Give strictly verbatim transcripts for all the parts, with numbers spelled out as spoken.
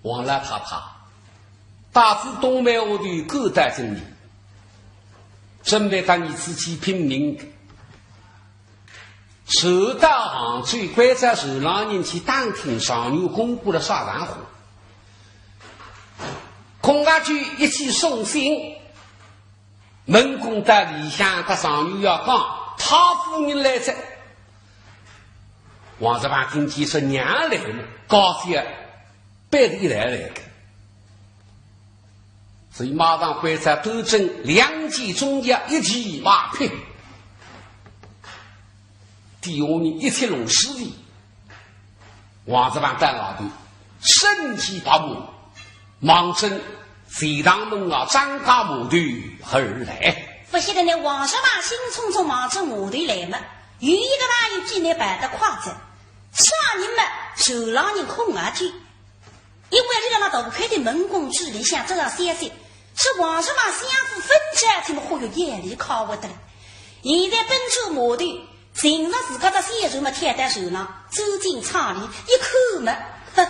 王老太太，大仔东门下头勾搭着你，准备搭你自己拼命。船到杭州，关照船浪人去打听状元公布了啥场化。孔家驹一记送信，门公到里向搭状元要讲，太夫人来哉。王石范听见说娘来了，高兴啊，背着一来来个。所以马上关照端正两件重要，一骑马匹，底下人一起弄势力。王石范到外头，身骑白马，望准钱塘门外张家码头而来。勿晓得呢，王石范兴冲冲望准码头来嘛，有一个朋友比俚跑得快哉，啥人嘛？船浪人孔家驹。 因为俚辣辣大快头门公嘴里向得着消息，说王石范相府分家厅么，嚯哟，眼泪靠勿得了。现在奔出码头，寻着自家只小船么，跳到船浪，走进舱里，一看么，哼，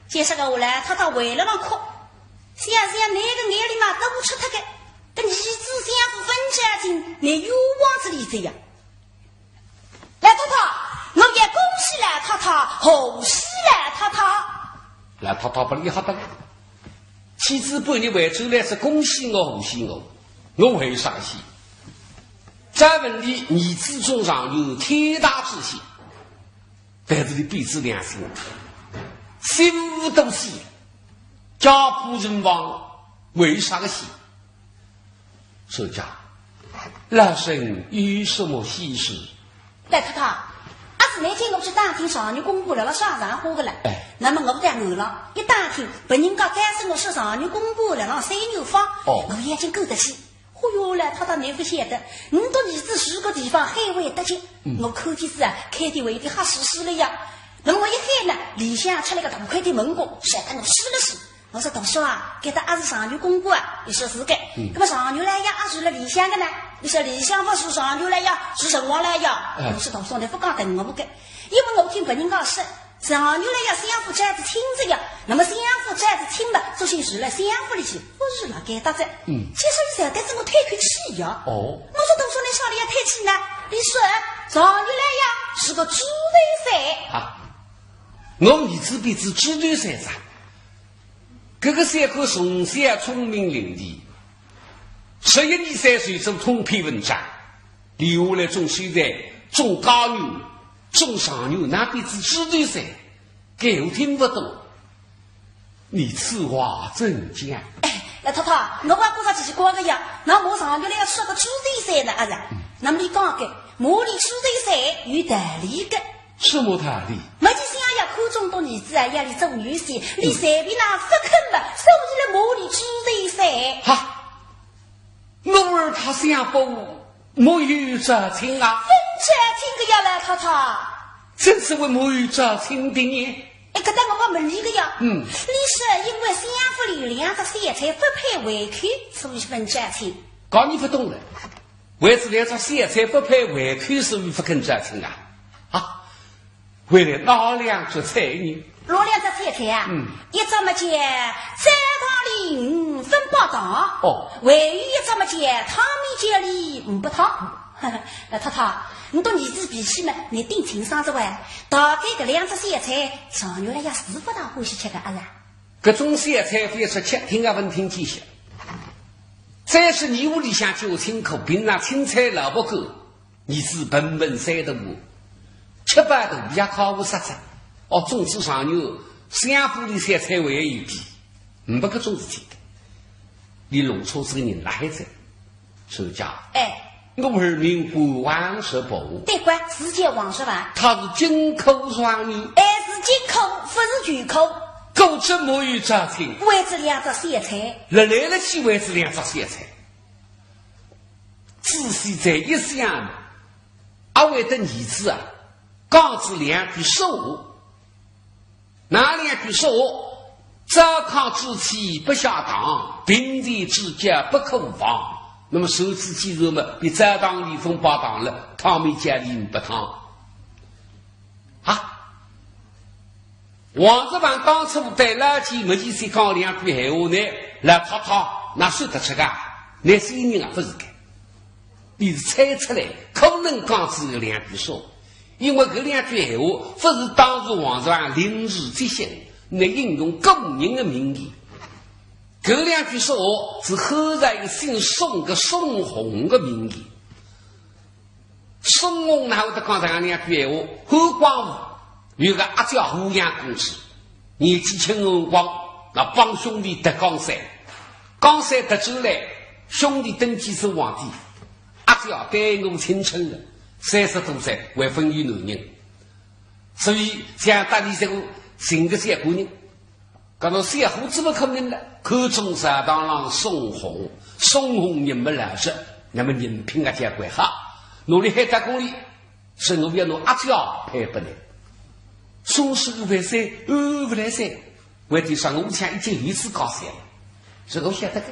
就说个我来，太太为了么哭，想想那个眼泪嘛都出脱个，搿儿子相府分家厅，你冤枉仔俚哉呀。 老太太，我要恭喜老太太，贺喜老太太。老太太勿理好得了，妻子半日回转来是恭喜我，贺喜我，我为啥喜？再问你，儿子中状元，天大之喜，但是你比仔良心，心都死，家破人亡，为啥个喜？ 说家，老身有什么喜事？老太太，阿是那天我去打听状元公布了了啥场化个了？哎。那么我在岸浪一打听，别人家告诉我说状元公布了了三元坊，哦。我眼睛够得起。嚯哟，老太太，你勿晓得，你个儿子住个地方海外得去，嗯。我看见是啊，开店为的哈是是了呀。那么我一喊呢，里向出来个大块的门公，吓得我虚了虚。 我说大叔啊，搿搭阿是状元公布啊？伊说是个。嗯。那么状元来呀，阿是辣里向个呢？伊说里向勿是状元来呀，是城隍来呀。哎。我说大叔，你勿讲等我个，因为我听别人家说，状元来呀，相府招仔亲哉呀，那么相府招仔亲嘛，索性住辣相府里去，勿是辣搿搭哉。嗯。其实伊说，但是我推口气呀。哦。我说大叔，你啥里要推气呢？伊说，状元来呀，是个猪头三。啊，我儿子比仔猪头三哉。 搿个小鬼从小聪明伶俐，十一二岁就做通篇文章，留下来总算在中状元、中状元，哪比仔猪头三，搿我听勿懂。你此话怎讲？哎，老太太，我还觉着奇怪个呀，那么状元来要说个猪头三呢，阿是？嗯。那么你讲个，么俚猪头三有道理个。 什么道理？没几想呀，看中个儿子啊，要俚做女婿，俚随便哪勿肯嘛，所以了么俚猪头三。哈，我儿他相府没有招亲啊？分招亲个呀，老太太。怎是会没有招亲的呢？哎，搿搭我问俚个呀。嗯。俚说因为相府里两只小菜勿配回去，所以分招亲。讲你勿懂了。 为仔两只小菜勿配回去，所以勿肯招亲啊？啊，为仔哪两只菜呢？哪两只小菜啊？嗯。一只么叫糟糖里五分白糖，哦。还有一只么叫汤面叫里五白汤。老太太，你个儿子脾气嘛，你顶清爽哉喂。大概搿两只小菜，状元来呀是勿大欢喜吃个啊啦。 搿种小菜勿要出吃，听也勿听见歇。再是你屋里向叫清苦，平常青菜萝卜干，儿子本本三顿饭，吃饱肚皮也靠勿煞哉。哦，总之状元相府里小菜还有一比，没搿种事体。你弄错仔个人辣海哉。 说家，哎。我儿名唤王石范。对个，是叫王石范。他是京科状元。哎，是京科，勿是全科。果真没有招亲。为仔两只小菜。来来了去为仔两只小菜。仔细再一想，阿会得儿子啊，讲仔两句说话。 哪两句说，糟糠之妻不下堂，贫贱之家不可忘。那么说仔几句嘛，比糟糖里五分白糖了，汤面叫里五白汤。啊，王叔盘当初对老奸没几次讲两句闲话呢，老太太哪说得出个？倷先人也勿是个，俚是猜出来，可能讲仔搿两句说话，因为搿两句闲话勿是当时王叔盘临时即兴，乃应用个人个名义。搿两句说话是后来一个姓宋个宋弘个名义。 宋弘哪会得讲搿样两句闲话？汉光武有个阿姐湖阳公主，年纪轻辰光，那帮兄弟夺江山，江山夺转来，兄弟登基做皇帝，阿姐耽误青春了，三十多岁还朆有男人，所以想搭俚这个寻个小官人， 搿种小伙子勿可能了，看中朝堂浪宋弘，宋弘人么老实，那么人品也交关好，拿俚喊到宫里，说我要拿阿姐配拨倷。宋弘勿来三，呃，勿来三，为点啥？我想已经有一次搞笑了，是我晓得个。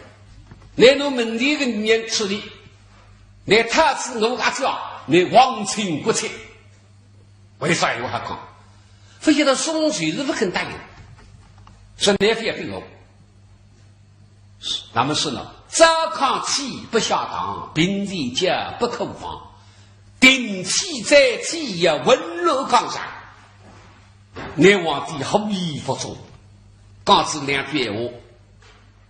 倷拿门前个人处理，倷讨仔我阿姐，倷皇亲国戚。 为啥闲话还讲？勿晓得宋弘是勿肯答应，说倷覅逼我。那么说呢，糟糠千不下堂，贫贱家不可忘，定期在即要温暖江山。倷皇帝好意勿重，讲仔两句闲话，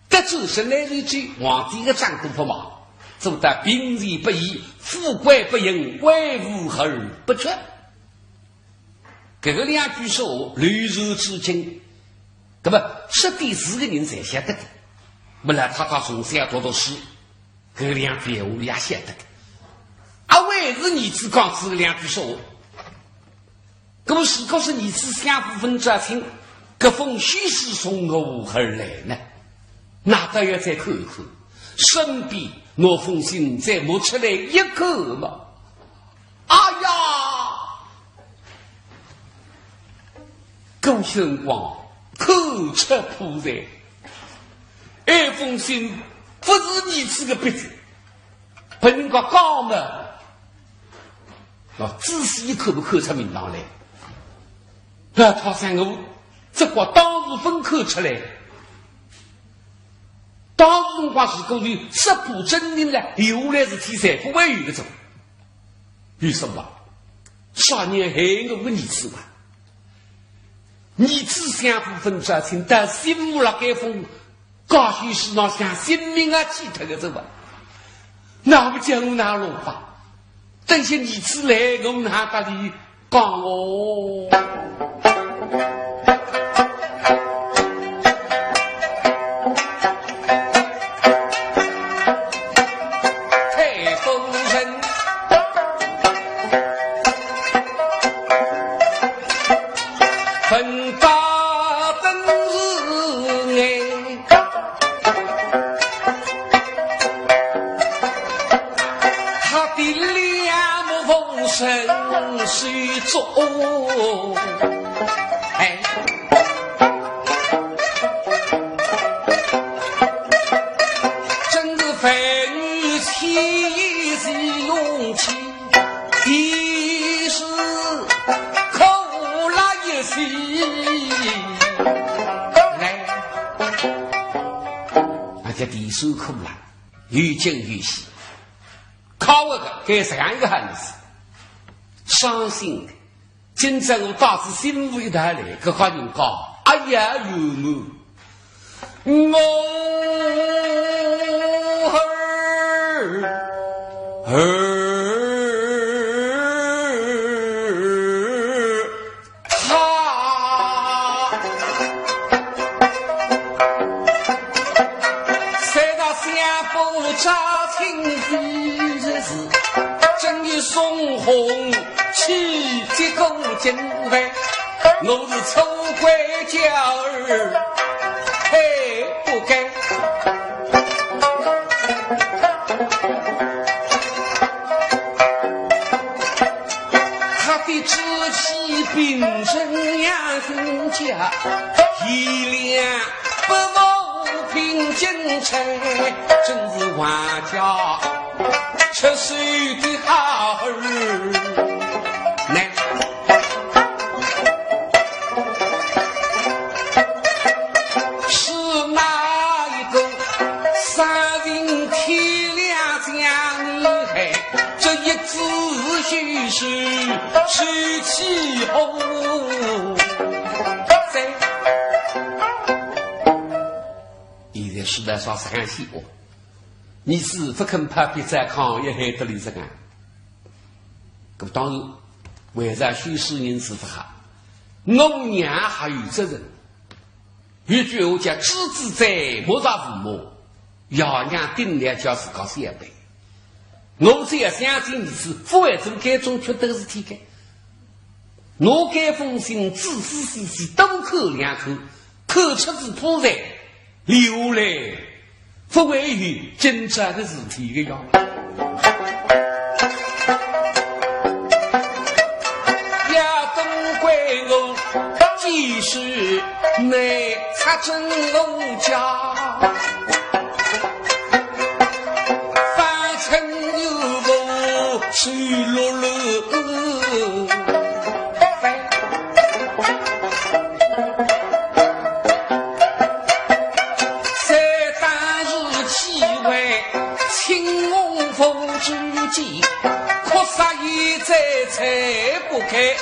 得罪神来之际，皇帝个账都勿忘，做得贫贱不移，富贵不淫，威武而不屈。搿个两句说话流传至今，搿么说点字个人侪晓得个。么老太太从小读读书，搿两句闲话也晓得个。啊，为是儿子讲仔搿两句说话。 搿么如果是儿子相府分家亲，搿封喜书从何而来呢？那倒要再看一看，顺便拿封信再摸出来一看嘛。哎呀，搿辰光口出破绽，埃封信勿是儿子个笔迹，拨人家讲嘛。 啊，仔细一看，勿看出名堂来。那他想我，这个当时朆看出来。当时辰光是讲有直播真人了，后来是天才不会有个种。有什么？啥人害我个儿子啊？儿子相府分家亲，但心无了该封 家书是拿想性命啊，去脱个走啊。那么叫我哪弄法？等歇儿子来，我哪搭俚讲哦？太夫人 朆搭本事哎，他的两目奉承是做，哎，真是万语千言是用情。 第一是苦辣一些。来，啊，这第一是苦辣，有惊有喜。靠我个，该这样一个孩子，伤心的。今朝我带仔新妇一道来，搿家人家，哎呀，有我。 我儿，儿，他，三大相府招亲的日子，正与宋弘去接过金牌。 我是初归娇儿配不该。他的志气秉承养心家，贤良不忘平君臣，真是万家出世的好儿。乃 他就是水气红。在现在世道上实梗险恶，倷是勿肯拍别再讲，也害得俚实梗。搿当然，为啥许氏人是勿好，我娘还有责任。有句闲话叫：知子者，莫若父母。爷娘顶难叫自家小辈。我只要相信儿子，勿会做该种缺德事体个。拿该封信仔仔细细多看两看，看出仔破绽，留下来，勿会有今朝个事体个呀。也等怪我几时能拆正我家，反正有我水落落。 三当是气味青红火之际，哭杀也再拆不开，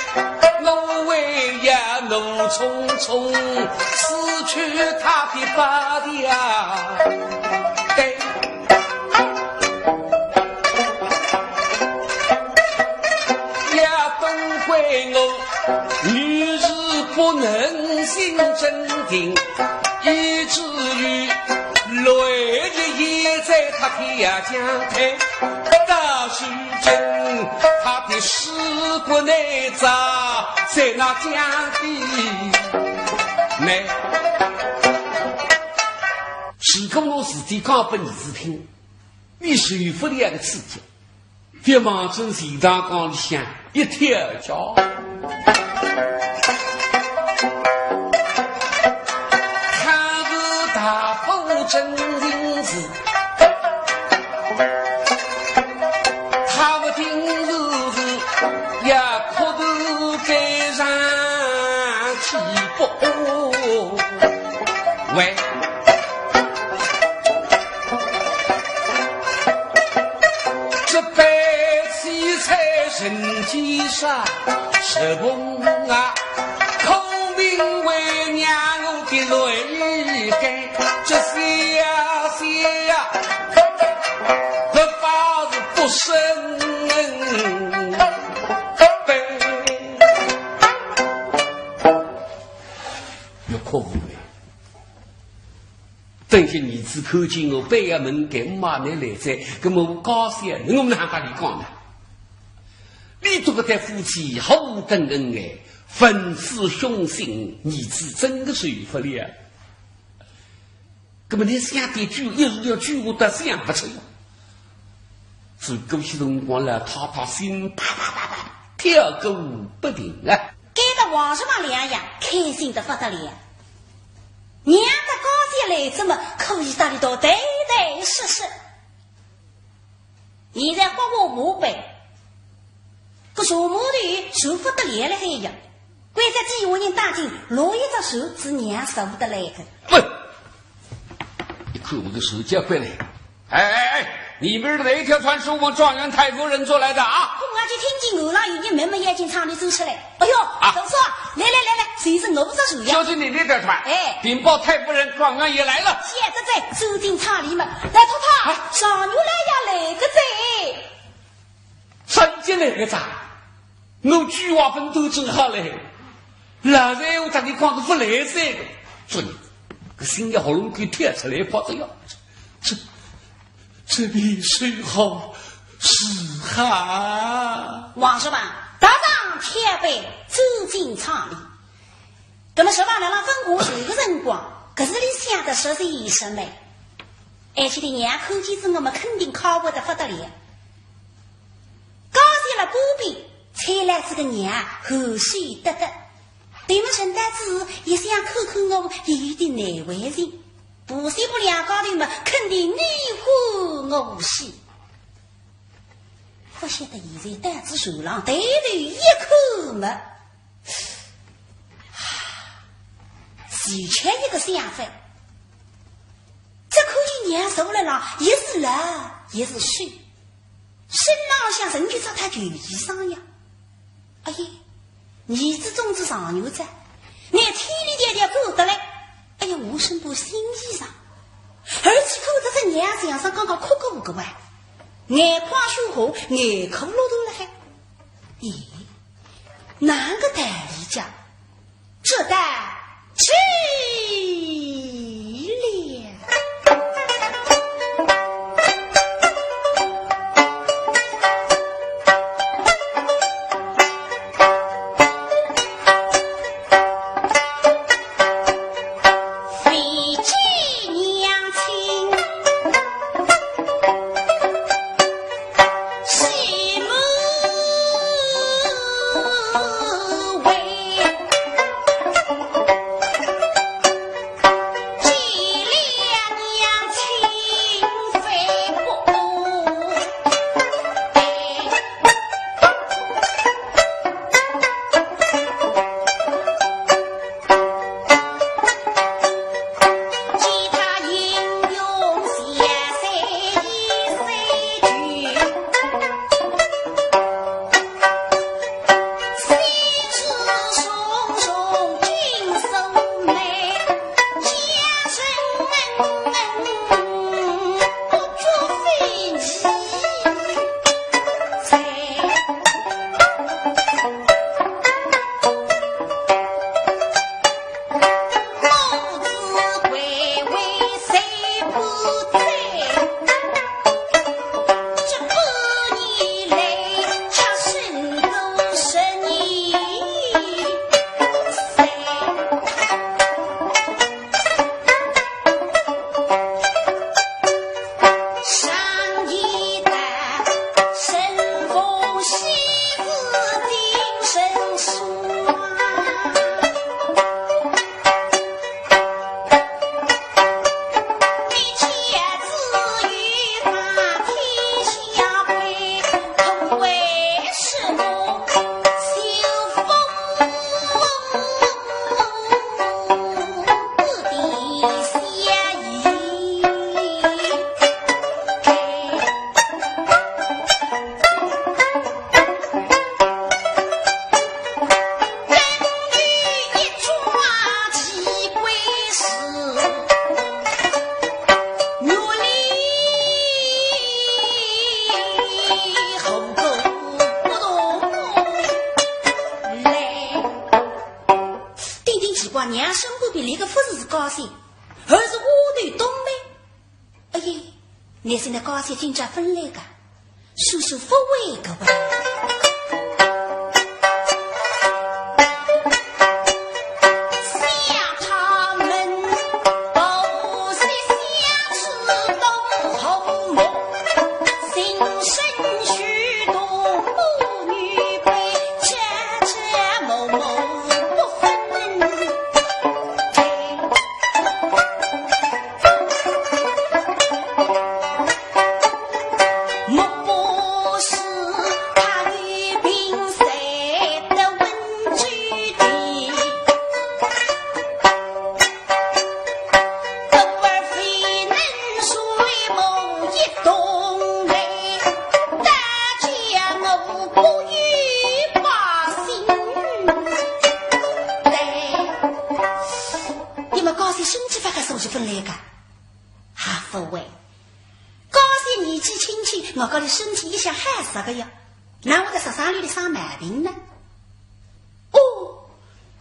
我为呀怒冲冲，撕去他的发条。对。 也本怪我女儿不能心镇定，以至于泪也在她天涯江滩。到如今，她的尸骨内脏在那江边内。如果我事体讲拨儿子听， 俚受勿了个刺激，覅望准钱塘江里向一跳脚。倘若大伯真心是，他勿定是要哭得悲伤气不？喂。 这般凄惨人间上，是梦啊，苦命为娘我的泪干，这些呀些呀，不发是不生悲。要哭无泪。 等歇儿子看见我，半夜门该妈妈来哉，搿么我高兴，我哪能搭俚讲呢？俚笃搿对夫妻何等恩爱，粉丝胸心，儿子真个受勿了。搿么俚想点鬼，一时要鬼，我倒想勿出。所以搿歇辰光了，太太心啪啪啪啪跳个不停啊。 搿个王叔房两样开心得不得了。娘个高兴来哉么，可以搭俚笃谈谈说说。现在花花马背，搿坐马头坐勿得了了海呀。关照底下人打听，落一只坐是娘坐勿得来个。喂，你看我个手脚快来。 哎哎哎，你们是哪一条船是我们状元太夫人坐来的啊？我就听见楼浪有人慢慢眼睛朝里走出来。哎呦，啊，大叔啊，来来来来，谁是我这船呀？就是你那条船。哎，禀报太夫人，状元也来了。现在在走进舱里嘛，来，太太，啊，状元来呀，来个哉。 真正来个哉，我鬼话本都做好了，老实闲话搭你讲是勿来三个。所以，搿心里喉咙口跳出来，跑得要，这，这便是好是好。王叔房踏上甲板，走进舱里。 那么，十八娘辣分过水个辰光，搿是俚想得实在是美。而且俚娘看见仔我么肯定快活得不得了。高兴了半边，才来仔个娘，欢喜得得。对么，陈大子也想看看我，也有点难为情。无线布两家头么，肯定你欢我喜。 不晓得现在到仔船浪，抬头一看么，是前一个想法，只看见娘坐辣浪，也是冷，也是瘦，身浪向人就着套旧衣裳呀。哎呀，儿子总是状元哉，拿千里迢迢赶得来，哎呀，我身部新衣裳，而且看着这娘像是刚刚哭过个哇，眼眶血红，眼眶落落了海。咦，哪个道理讲？这道 定定奇怪，娘身边立个勿是高兴，而是丫头冬梅。哎呀，乃是那高兴今朝勿来个，叔叔勿会个哇。那么高兴身体勿好，叔叔勿来个？还勿会。高兴年纪轻轻，我讲伊身体一向还是个呀，哪会得十三岁里生毛病呢？哦，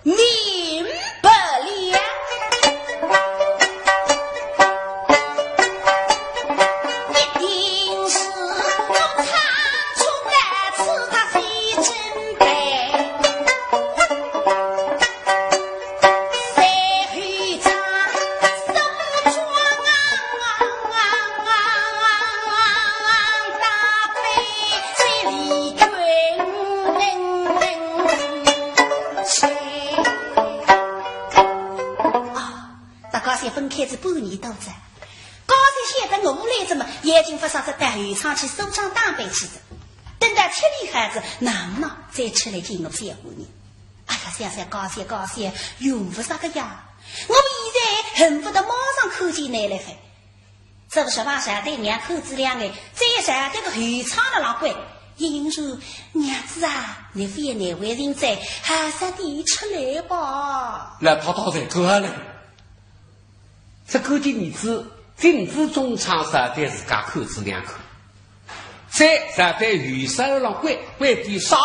明白了。一定是我仓促得此他非准备。 大家侪分开仔半年多哉，高兴晓得我来哉么，眼睛勿眨眨到后舱去梳妆打扮去哉。等到吃里好哉，那么再出来见我小姑娘。 哎呀，想想高兴高兴，用勿着个呀。我现在恨不得马上看见倷来海。这个说话上对娘看仔两眼，再上对个后舱的老鬼，应说：“娘子啊，你覅难为情哉，还是你出来吧。”来，他倒在过来。这个金儿子，金子中唱啥，对自家看仔两看。再啥对雨伞浪怪怪的啥，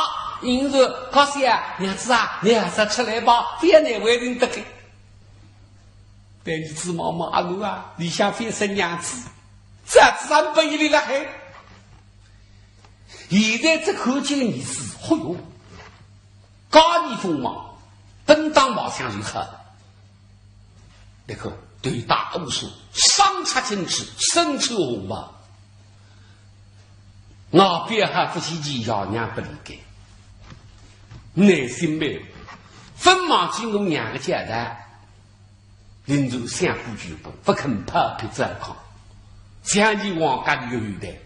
应说：“高兴啊，娘子啊，你还是出来吧，覅难为情的个。”对儿子望望啊，侬啊，里向覅说娘子，这三百一里了还。 现在只看见儿子，嚯哟，家里锋芒，本当貌相如何？那个头戴乌纱，双插金翅，身穿红袍，外表还不起眼，爷娘不离开，内心美，分忘记我娘的交代。 临走相顾全部，不肯抛撇糟糠，像你王家里有后代。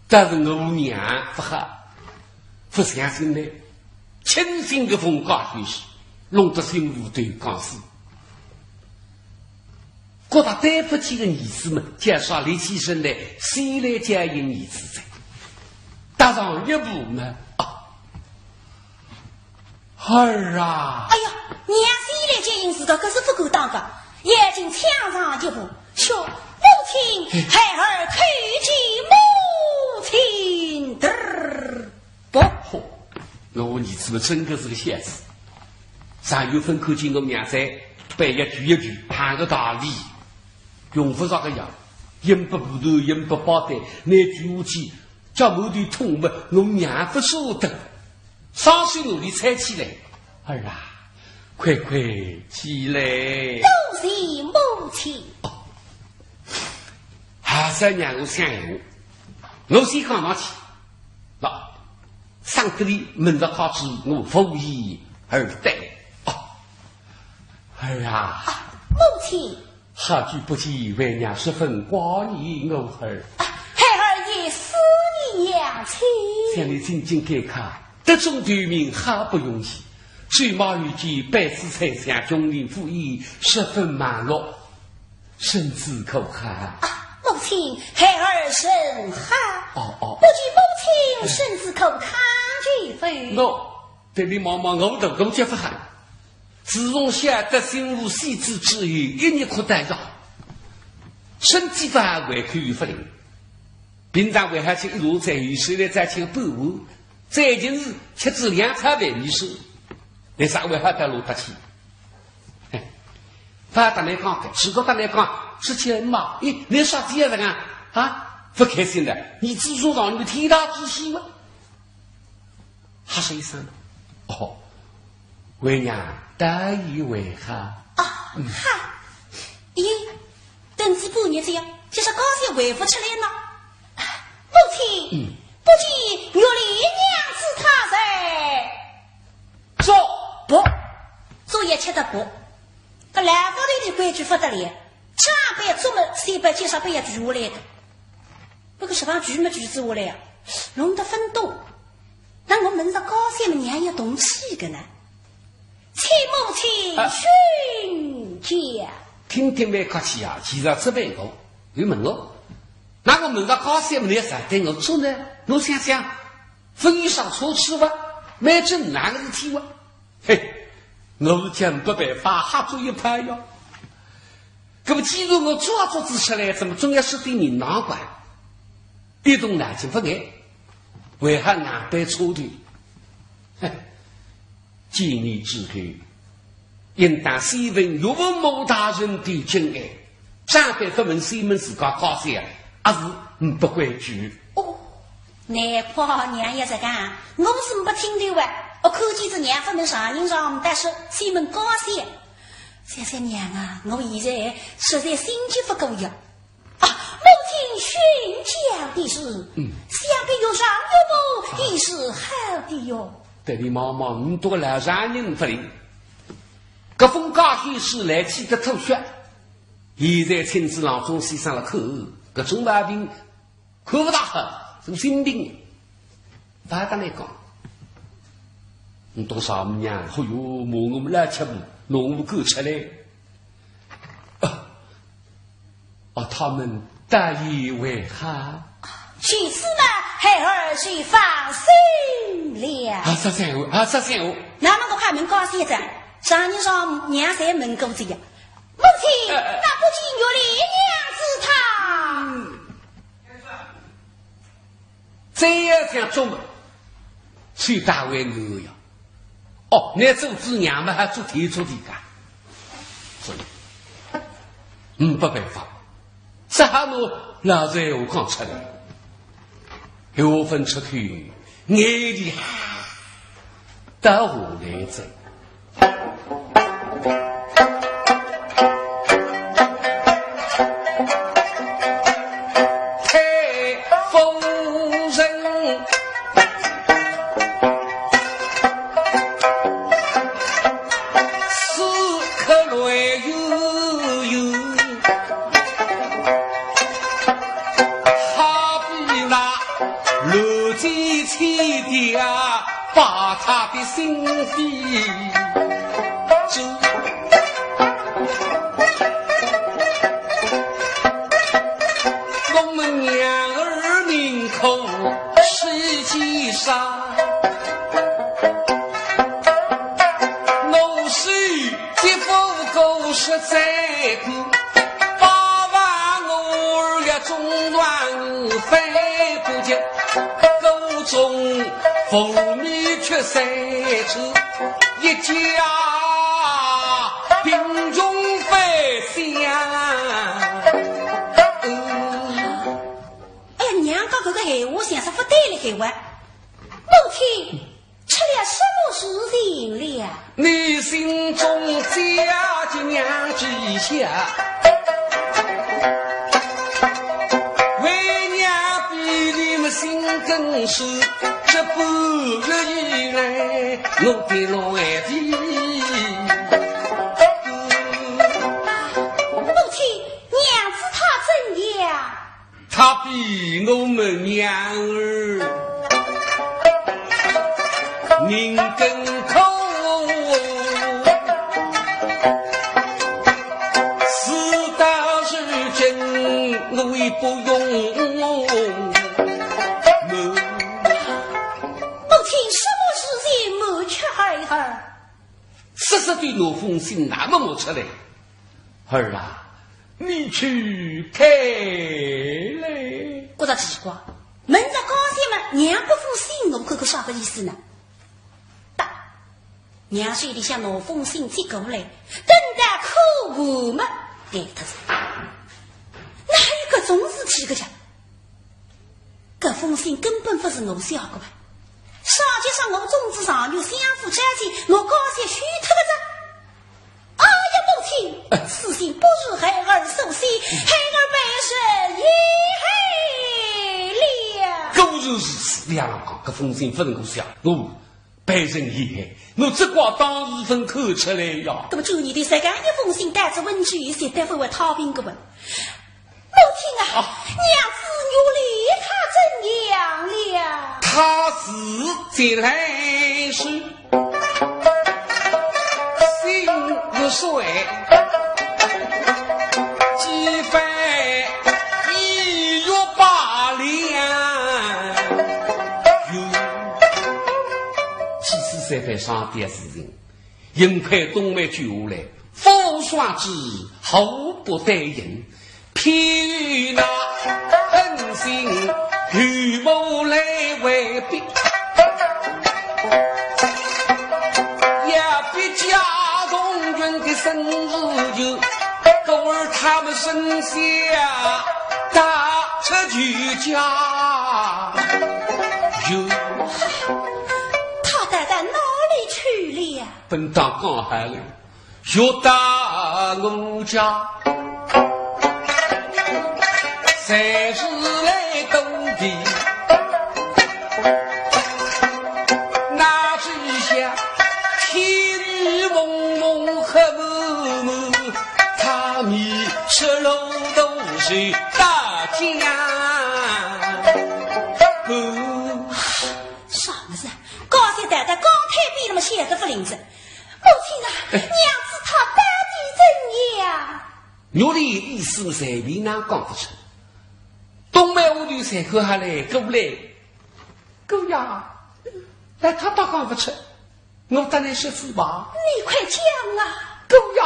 但是我娘不好，不相信呢，轻轻个封家休书，弄得心无头讲死。觉得对不起个儿子们，叫啥立起身来，先来接应儿子哉。踏上一步呢，啊， 儿啊！哎呀，娘子来接应自家，可是不敢当个，眼睛抢上一步，说：“母亲，孩儿叩见母亲。”嘚儿，不，嚯，我儿子们真个是个孝子，上有份叩见我娘子，背一句一句，喊个大礼，用不着个呀，人不不头，人不包的，那句下去， 叫我的痛么，我娘不舍得，双手努力搀起来。儿啊，快快起来。多谢母亲。哦，还是让我想闲话，我先讲上去。那，上得里门上靠住我无言而对。哦，儿啊。啊，母亲。 好久不见，为娘十分挂念我儿。啊，孩儿也思念娘亲。想你进京赶考，得中第一名好不容易，最末遇见百子猜想，穷人赴宴，十分忙碌，身子可好？啊，母亲，孩儿甚好。哦，哦。不知母亲身子可康否？喏，对你望望，我都够叫不好。 自从晓得新妇死仔之后，一日哭带药，身体发寒，胃口又不灵。平常为好吃一路在，有时来再吃个半碗，最近是吃仔两餐饭米饭，连啥为好带路搭去。哎，勿搭倷讲个，如果搭倷讲，说起来嘛，咦，倷啥子样子啊？啊，不开心的，你自从上你们天大之喜哇。 哈是一声，哦，为娘大意为好。啊，嗯。哈，咦，等仔半日这样，就是高兴回不出来呢。母亲，嗯。不见玉林娘子她在。做不，做也吃得不。搿老法头的规矩不得了，长辈做么，先辈介绍不也举下来的。 不过这帮举么举仔下来呀，弄得分懂。那我们这高兴么娘也动气个呢。请母亲啊。训诫。听听蛮客气啊，其实这边我，有问我，那我们这高兴么娘啥对我做呢？我想想，分有啥错处吧？没正哪个事体哇？ 嘿，我是讲不办法，瞎做一派哟。那么既然我做也做仔出来，怎么总要说点名堂吧？一动脑筋不碍，为何硬扳错头？嘿，见面之后，应当先问岳父母大人的真爱，长辈不问，先问自家家小，也是唔不规矩。哦， 难怪娘也在讲，我是没听头啊。我看见仔娘勿能上人上，但是西门高兴。想想娘啊，我现在实在心急不过呀。啊，母亲训教的事，嗯。想必有上岳母也是好的哟。对你妈妈，你多老丈人不灵，搿封家书是来气得吐血。现在亲子郎中先生了口，搿种毛病 看勿大好，是心病。勿搭倷讲，你多少年，哎哟，骂我们老吃不，弄我们狗吃嘞。啊，啊，他们大意为好。其次嘛，孩儿就放心了。啊，十三号，啊，十三号。那么我看问高先生，常言说娘在门口接呀。母亲，呃，呃。那不见玉兰娘子她？嗯。这样想做么，去大为难呀。哦，那做仔娘么还做天做地个。所以，嗯，没办法。 只好拿老实闲话讲出来。闲话朆出口，眼泪啊，倒下来哉。太夫人 此刻来悠悠，好比那乱箭千条啊，把他的心飞走。我们娘儿命苦世间上， 我是一夫过十载过，八万我儿也总算翻不及，各种父女却三次，一家贫穷翻相。哎呀，娘讲搿个闲话像是勿对了，闲话。母亲， 出了什么事情了？你心中家的娘之下，为娘比你们心更是，这半日以来，我的乱的。母亲，娘子她怎样？ 她比我们娘儿命更苦，事到如今我也不用。母亲，什么事情瞒着孩儿？ 说说对那封信拿么摸出来。儿啊，你去看嘞。觉着奇怪，问着高兴嘛，娘搿封信我看看啥个意思呢？答，娘手里向拿封信接过来，等到看完嘛，对脱哉。哪有搿种事体个呀？ 搿封信根本勿是我写个吧？啥叫啥我终日常与相府交际，我高兴虚脱个哉。哎呀，母亲，此信不是孩儿所写，孩儿被人陷害了。果然如此，两郎讲，搿封信勿是我写，我 被人陷害，我只怪当时朆看出来呀。搿么，主意的是搿样一封信，带仔文具一些，待会会讨平个问。母亲啊，啊。娘子玉兰她怎样了？她是进来时，心如水，几番一月八两。哟，几次三番上吊事情，幸亏冬梅救下来，风霜之后不得人，偏那狠心与母来为逼，也逼家中人的生死由，故而他们生下大出去家。哟，他带到哪里去了？本当讲好了，学到我家，才是来东的。那只下天雨蒙蒙黑蒙蒙，他迷失路途是大江。啥物事？高兴呆呆，刚开篇那么写得勿灵哉。母亲啊，娘子她到底怎样？玉兰意思随便哪讲勿出。冬梅屋里才看下来，过来姑爷，来，他倒讲勿出，我搭倷说书吧。你快讲啊！姑爷，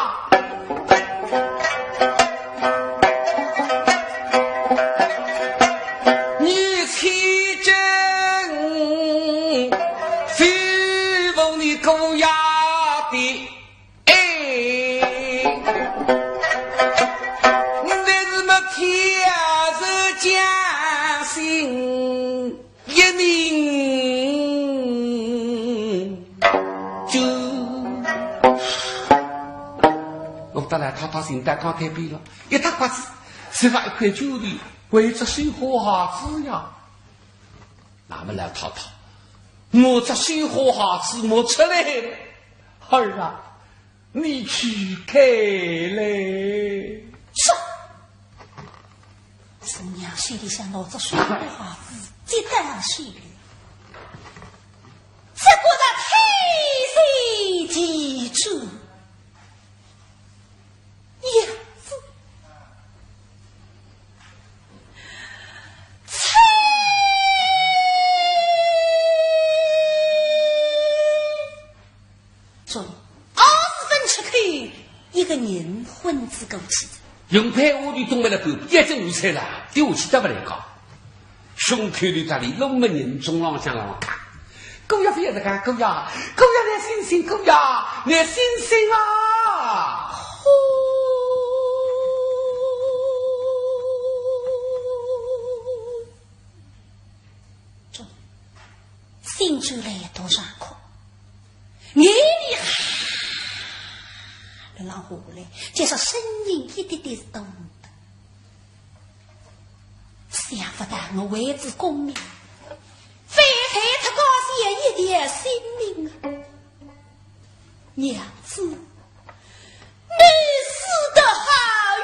你千真非我你姑爷的 哎，你是么天子将心一命就。我搭倷太太心搭讲太悲了，一塌刮子，是发一块酒的，为只绣花鞋子呀。那么老太太，我只绣花鞋子摸出来了，儿啊， 你去看嘞。是。是娘手里向拿只绣花鞋子，接到手里，只觉得推心置腹，样子真 从二十分出去，一个人昏死过去。云佩屋里东北了狗，一阵雨水了，丢起这么来讲。胸口里搭里弄么人中浪向浪。姑爷勿要这个，姑爷，姑爷来醒醒，姑爷来醒醒啊！呼。 心转来多上课，眼泪哈辣浪下来，就是声音一点点是动的。想勿到我为仔功名，非但脱家小一条性命啊！ 娘子，你死得好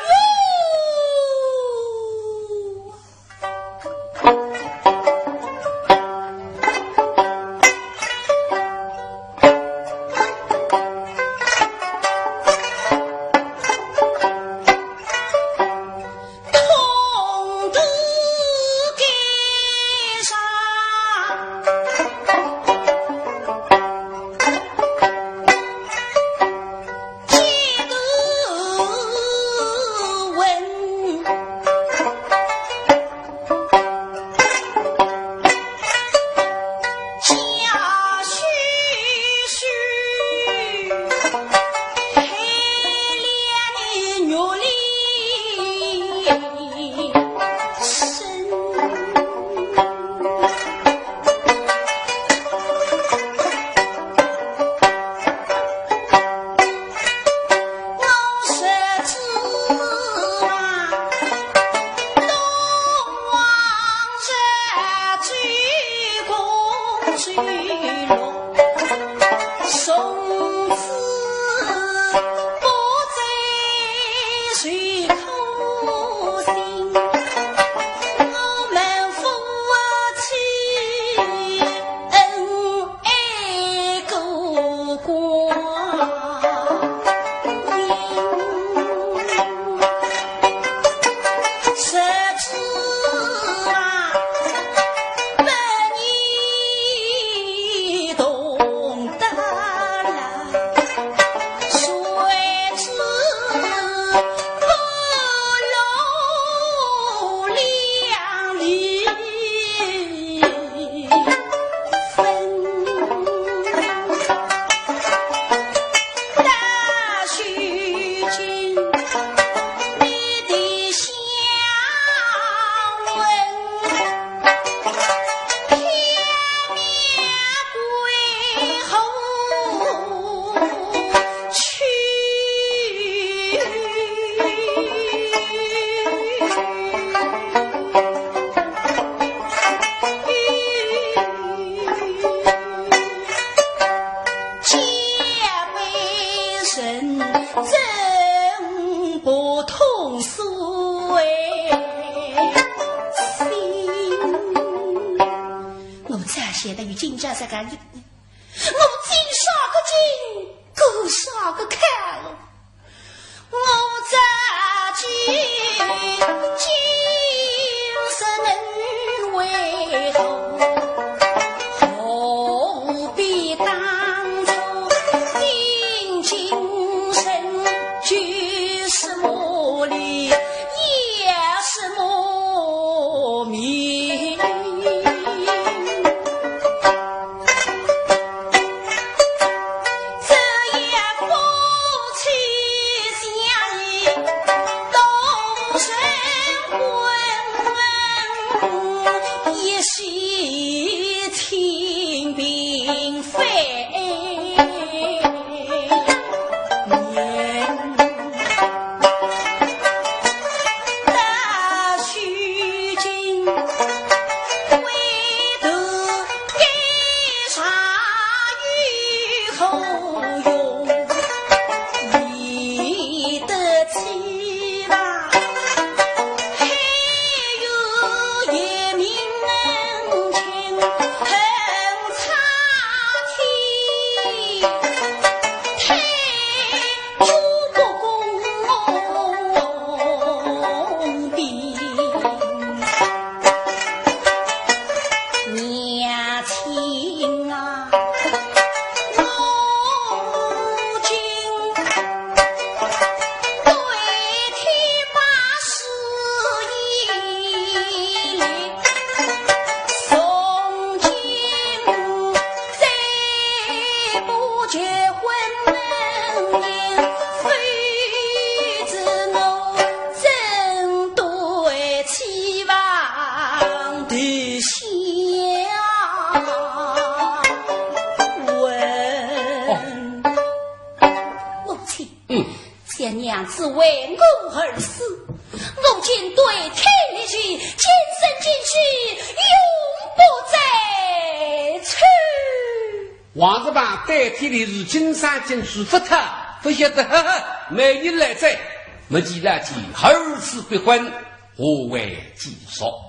冤枉！ 痛得肝肠皆头昏，家书 我再写的与今朝这个，我进啥个进，过啥个看了。我再进，进是能为何？母亲，嗯。想娘子为我而死，我今对天立誓，今生今世，永不再娶。王叔对天立誓，今生今世勿嫁，勿晓得，呵呵，美人来哉，没几日间，二次不婚，何为其说？